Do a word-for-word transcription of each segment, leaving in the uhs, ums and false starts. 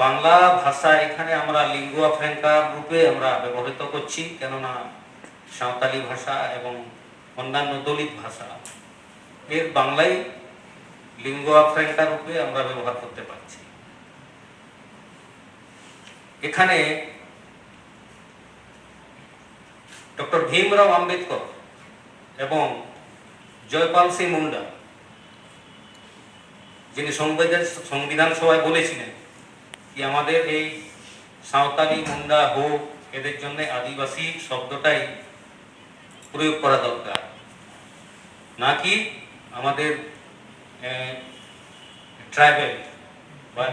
বাংলা ভাষা এখানে আমরা লিঙ্গুয়া ফ্র্যাঙ্কা রূপে আমরা ব্যবহৃত করছি, কেননা সাঁওতালি ভাষা এবং অন্যান্য দলিত ভাষা এর বাংলায় লিঙ্গুয়া ফ্র্যাঙ্কা রূপে আমরা ব্যবহার করতে পারছি। এখানে ডক্টর ভীমরাও আম্বেদকর এবং জয়পাল সিং মুন্ডা, যিনি সংবিধান সংবিধান সভায় বলেছিলেন কি আমাদের এই সাঁওতালি, মুন্ডা, হো এদের জন্য আদিবাসী শব্দটাই প্রয়োগ করা দরকার, নাকি আমাদের ট্রাইবেল বা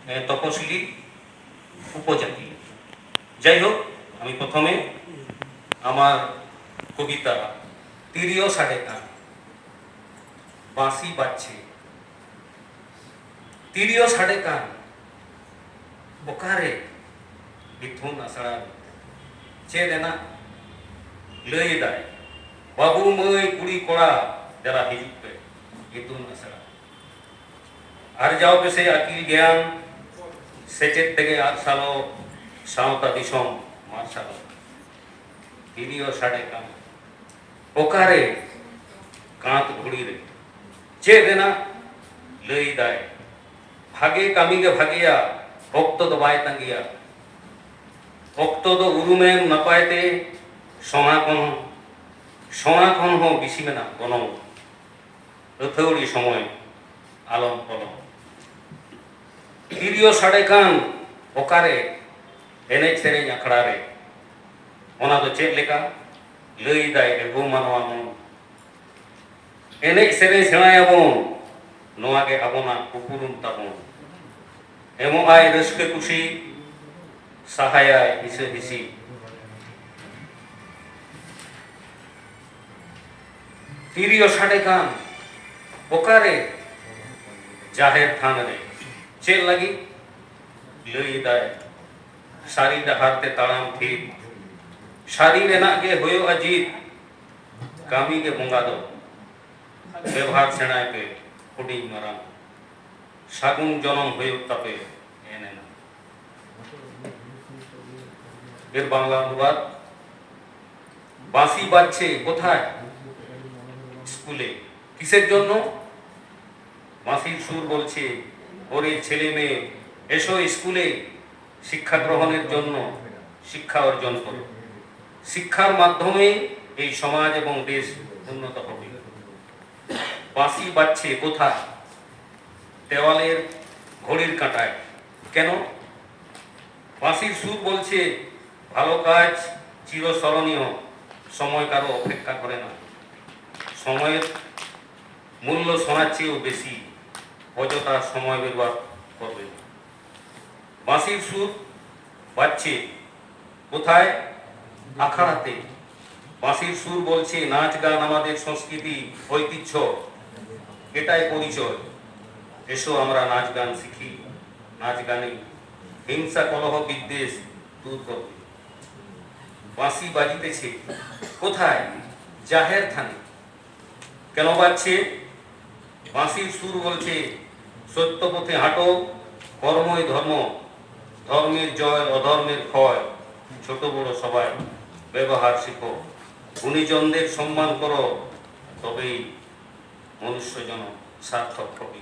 আহ, তপশিলি উপজাতি। যাই হোক, আমি প্রথমে আমার কবিতা তিরিও সাড়ে কান, বাঁশি বাজছে, তিরিও সাড়ে কান, ᱚᱠᱟᱨᱮ ᱤᱛᱩᱱ ᱟᱥᱲᱟ ᱪᱮᱫ ᱮᱱᱟ? ᱞᱟᱹᱭ ᱮᱫᱟᱭ, ᱵᱟᱹᱵᱩ ᱢᱟᱹᱭ ᱠᱩᱲᱤ ᱠᱚᱲᱟ, ᱫᱮᱞᱟ ᱦᱤᱡᱩᱜ ᱯᱮ ᱤᱛᱩᱱ ᱟᱥᱲᱟ᱾ ᱟᱨᱡᱟᱣ ᱯᱮᱥᱮ ᱟᱹᱠᱤᱞ ᱜᱮᱭᱟᱱ, ᱥᱮᱪᱮᱫ ᱛᱮᱜᱮ ᱟᱨᱥᱟᱞᱚᱜ, ᱥᱟᱶᱛᱟ ᱫᱤᱥᱚᱢ ᱢᱟᱨᱥᱟᱞᱚᱜ᱾ ᱛᱤᱨᱭᱳ ᱥᱟᱰᱮ ᱠᱟᱱ ᱚᱠᱟᱨᱮ ᱠᱟᱸᱛ ᱜᱷᱩᱲᱤ ᱨᱮ ᱪᱮᱫ ᱮᱱᱟ ᱞᱟᱹᱭ ᱫᱟᱭ᱾ ᱵᱷᱟᱜᱮ ᱠᱟᱹᱢᱤ ᱜᱮ ᱵᱷᱟᱜᱮᱭᱟ, ᱚᱠᱛᱚ ᱫᱚ ᱵᱟᱭ ᱛᱟᱸᱜᱤᱭᱟ᱾ ᱚᱠᱛᱚ ᱫᱚ ᱩᱨᱩᱢᱮᱢ ᱱᱟᱯᱟᱭ ᱛᱮ, ᱥᱚᱱᱟ ᱠᱷᱚᱱ, ᱥᱚᱱᱟ ᱠᱷᱚᱱ ᱦᱚᱸ ᱵᱮᱥᱤ ᱢᱮᱱᱟᱜ ᱜᱚᱱᱚᱝ᱾ ᱟᱹᱛᱷᱟᱹᱣᱲᱤ ᱥᱚᱢᱚᱭ ᱟᱞᱚᱢ ᱯᱚᱞᱚᱢ᱾ ᱛᱤᱨᱭᱳ ᱥᱟᱰᱮ ᱠᱟᱱ ᱚᱠᱟᱨᱮ ᱮᱱᱮᱡ ᱥᱮᱨᱮᱧ ᱟᱠᱷᱲᱟ ᱨᱮ, ᱚᱱᱟ ᱫᱚ ᱪᱮᱫ ᱞᱮᱠᱟ ᱞᱟᱹᱭ ᱫᱟᱭ ᱮ ᱜᱳ ᱢᱟᱱᱣᱟ ᱢᱚᱱ᱾ ᱮᱱᱮᱡ ᱥᱮᱨᱮᱧ ᱥᱮᱬᱟᱭᱟᱵᱚᱱ, ᱱᱚᱣᱟ ᱜᱮ ᱟᱵᱚᱱᱟᱜ ᱩᱯᱨᱩᱢ ᱛᱟᱵᱚᱱ᱾ ᱮᱢᱚᱜᱼᱟᱭ ᱨᱟᱹᱥᱠᱟᱹ ᱠᱩᱥᱤ, ᱥᱟᱦᱟᱭᱟᱭ ᱦᱤᱥᱟᱹ ᱦᱤᱥᱤ᱾ ᱛᱤᱨᱭᱳ ᱥᱟᱰᱮ ᱠᱟᱱ ᱚᱠᱟᱨᱮ? ᱡᱟᱦᱮᱨ ᱛᱷᱟᱱ ᱨᱮ᱾ ᱪᱮᱫ ᱞᱟᱹᱜᱤᱫ? ᱞᱟᱹᱭ ᱮᱫᱟᱭ, ᱥᱟᱹᱨᱤ ᱰᱟᱦᱟᱨ ᱛᱮ ᱛᱟᱲᱟᱢ ᱴᱷᱤᱠ, ᱥᱟᱹᱨᱤ ᱨᱮᱱᱟᱜ ᱜᱮ ᱦᱩᱭᱩᱜᱼᱟ ᱡᱤᱛ᱾ ᱠᱟᱹᱢᱤ ᱜᱮ ᱵᱚᱸᱜᱟ ᱫᱚ, ᱵᱮᱵᱷᱟᱨ ᱥᱮᱬᱟᱭ ᱯᱮ ᱦᱩᱰᱤᱧ ᱢᱟᱨᱟᱝ᱾ ᱥᱟᱹᱜᱩᱱ ᱡᱚᱱᱚᱢ ᱦᱩᱭᱩᱜ ᱛᱟᱯᱮ ᱮᱱ এর বাংলা অনুবাদ। বাঁশি বাজছে কোথায়? স্কুলে। কিসের জন্য? বাঁশির সুর বলছে, "ওরে ছেলে মেয়ে, এসো স্কুলে শিক্ষা গ্রহণের জন্য, শিক্ষা অর্জন করো। শিক্ষার মাধ্যমে এই সমাজ এবং দেশ উন্নত হবে।" বাঁশি বাজছে কোথায়? দেওয়ালের ঘড়ির কাঁটায়। কেন? বাঁশির সুর বলছে, "ভালো কাজ চিরস্মরণীয়, সময় কারো অপেক্ষা করে না। সময়ের মূল্য সোনার চেয়েও বেশি, অযথা সময় বেরবাদ করবে না।" বাঁশির সুর বাজছে কোথায়? আখড়াতে। বাঁশির সুর বলছে, "নাচ গান আমাদের সংস্কৃতি, ঐতিহ্য, এটাই পরিচয়। এসো আমরা নাচ গান শিখি, নাচ গানে হিংসা কলহ বিদ্বেষ দূর করবে।" বাঁশি বাজিতেছে কোথায়? জাহের থানে। কেন বাজছে? বাঁশির সুর বলছে, "সত্য পথে হাঁটো, কর্মই ধর্ম, ধর্মের জয় অধর্মের ক্ষয়, ছোট বড় সবাই ব্যবহার শিখো, গুণীজনদের সম্মান করো, তবেই মনুষ্য জনম সার্থক হবে।"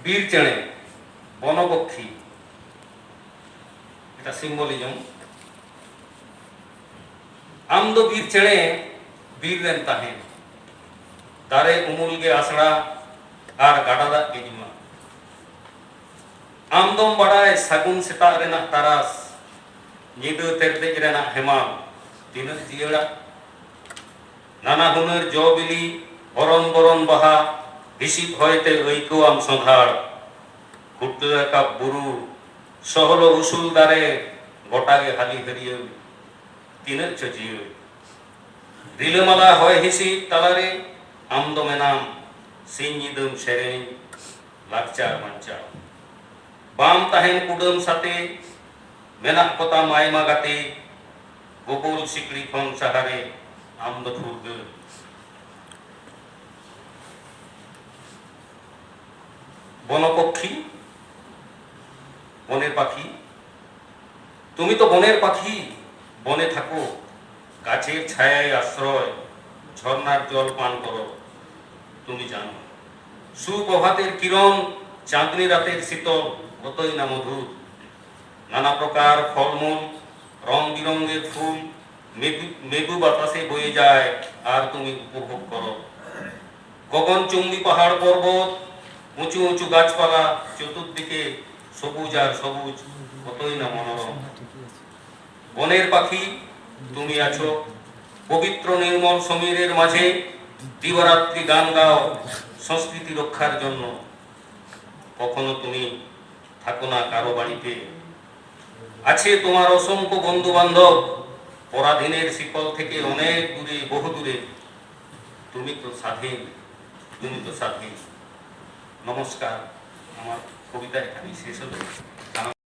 বীর চেঁড়ে, বনপক্ষী, এটা সিম্বলিজম। ᱟᱢ ᱫᱚ ᱵᱤᱨ ᱪᱮᱬᱮ, ᱵᱤᱨ ᱨᱮᱢ ᱛᱟᱦᱮᱱ, ᱫᱟᱨᱮ ᱩᱢᱩᱞ ᱜᱮ ᱟᱥᱲᱟ ᱟᱨ ᱜᱟᱰᱟ ᱫᱟᱜ ᱜᱮ ᱧᱩᱣᱟᱜ᱾ ᱟᱢ ᱫᱚᱢ ᱵᱟᱲᱟᱭ ᱥᱟᱹᱜᱩᱱ ᱥᱮᱛᱟᱜ ᱨᱮᱱᱟᱜ ᱛᱟᱨᱟᱥ, ᱧᱤᱫᱟᱹ ᱛᱮᱨᱫᱮᱡ ᱨᱮᱱᱟᱜ ᱦᱮᱢᱟᱞ ᱛᱤᱱᱟᱹᱜ ᱡᱤᱭᱟᱹᱲᱟ᱾ ᱱᱟᱱᱟ ᱦᱩᱱᱟᱹᱨ ᱡᱚ ᱵᱤᱞᱤ, ᱵᱚᱨᱚᱱ ᱵᱚᱨᱚᱱ ᱵᱟᱦᱟ, ᱦᱤᱥᱤᱫ ᱦᱚᱭᱛᱮ ᱟᱹᱭᱠᱟᱹᱣᱟᱢ ᱥᱚᱸᱫᱷᱟᱲ᱾ ᱯᱷᱩᱴᱟᱹ ᱨᱟᱠᱟᱵ ᱵᱩᱨᱩ, ᱥᱚᱦᱞᱚ ᱩᱥᱩᱞ ᱫᱟᱨᱮ, ᱜᱚᱴᱟ ᱜᱮ ᱦᱟᱹᱞᱤ ᱦᱟᱹᱨᱭᱟᱹᱲ, ᱛᱤᱱᱟᱹᱜ ᱪᱚ ᱡᱤᱭᱟᱹᱲ᱾ ᱨᱤᱞᱟᱹᱢᱟᱞᱟ ᱦᱚᱭ ᱦᱤᱥᱤᱫ ᱛᱟᱞᱟᱨᱮ ᱟᱢ ᱫᱚ ᱢᱮᱱᱟᱢ, ᱥᱤᱧ ᱧᱤᱫᱟᱹᱢ ᱥᱮᱨᱮᱧ, ᱞᱟᱠᱪᱟᱨ ᱵᱟᱧᱪᱟᱣ᱾ ᱵᱟᱢ ᱛᱟᱦᱮᱱ ᱠᱩᱰᱟᱹᱢ ᱥᱟᱛᱮ, ᱢᱮᱱᱟᱜ ᱠᱚᱛᱟᱢ ᱟᱭᱢᱟ ᱜᱟᱛᱮ, ᱜᱚᱵᱚᱞ ᱥᱤᱠᱲᱤ ᱠᱷᱚᱱ ᱥᱟᱦᱟᱨᱮ ᱟᱢ ᱫᱚ ᱯᱷᱩᱨᱜᱟᱹᱞ᱾ ᱵᱚᱱᱚᱯᱚᱠᱠᱷᱤ, বনের পাখি, তুমি তো বনের পাখি, বনে থাকো, গাছের ছায়ায় আশ্রয়, ঝর্ণার জল পান করো। তুমি জানো, সুপ্রভাতের কিরণ, চাঁদনি রাতের শীতল, কতই না মধুর। নানা প্রকার ফলমূল, রং বিরঙের ফুল, মৃদু মৃদু বাতাসে বয়ে যায়, আর তুমি উপভোগ করো। গগনচুম্বী পাহাড় পর্বত, উঁচু উঁচু গাছপালা, চতুর্দিকে সবুজ আর সবুজ, কতই না মনোরম। বনের পাখি, তুমি আছো পবিত্র নির্মল সমীরের মাঝে, দিবারাত্রি গান গাও সংস্কৃতি রক্ষার জন্য। কখনো তুমি থাকো না কারো বাড়িতে, আছে তোমার অসংখ্য বন্ধু বান্ধব। পরাধীনের শিকল থেকে অনেক দূরে, বহু দূরে। তুমি তো স্বাধীন, তুমি তো স্বাধীন। নমস্কার। আমার কবিতা এখানেই শেষ হলো।